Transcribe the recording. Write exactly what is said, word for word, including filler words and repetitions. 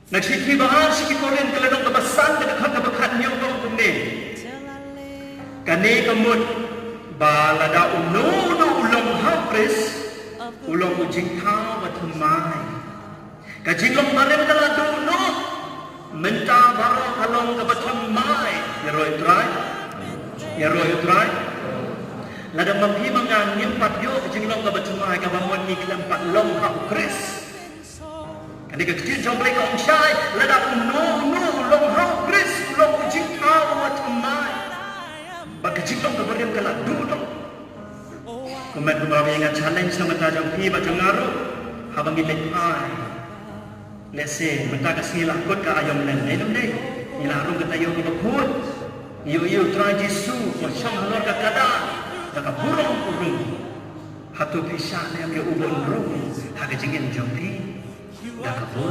Na ka shithi ba ar sha ki Korinth ka lynnong kaba san, ka dkhot kaba khathynñiew ka ong kumne: Kane ka mut ba lada uno uno u long ha U Khrist, u long u jingthaw bathymmai. Ka jinglong barim ka la duh noh, mynta baroh ka long kaba thymmai. Ïaroh ïa U Trai, ïaroh ïa U Trai. Lada ma phi ma nga ngim pat ïoh ka jinglong kaba thymmai, kaba mut ngi khlem pat long ha U Khrist. Kane ka ktien jong U Blei ka ong shai, lada uno uno u long ha U Khrist, u long u jingthaw bathymmai. Bad ka jinglong kaba rim ka la duh noh. Kumne kumba ïa nga challenge na ka bynta jong phi bad jong nga ruh, haba ngi leit phai. Lehse mynta ka sngi la kut ka aïom lem, ne em dei? Ngi la rung ka taïew kaba khuid. Ïoh ïa U Trai Jisu, u shong halor ka kada da ka burom burom. Hato phi shah ne em ïa u ban rung ha ka jingim jong phi da ka burom?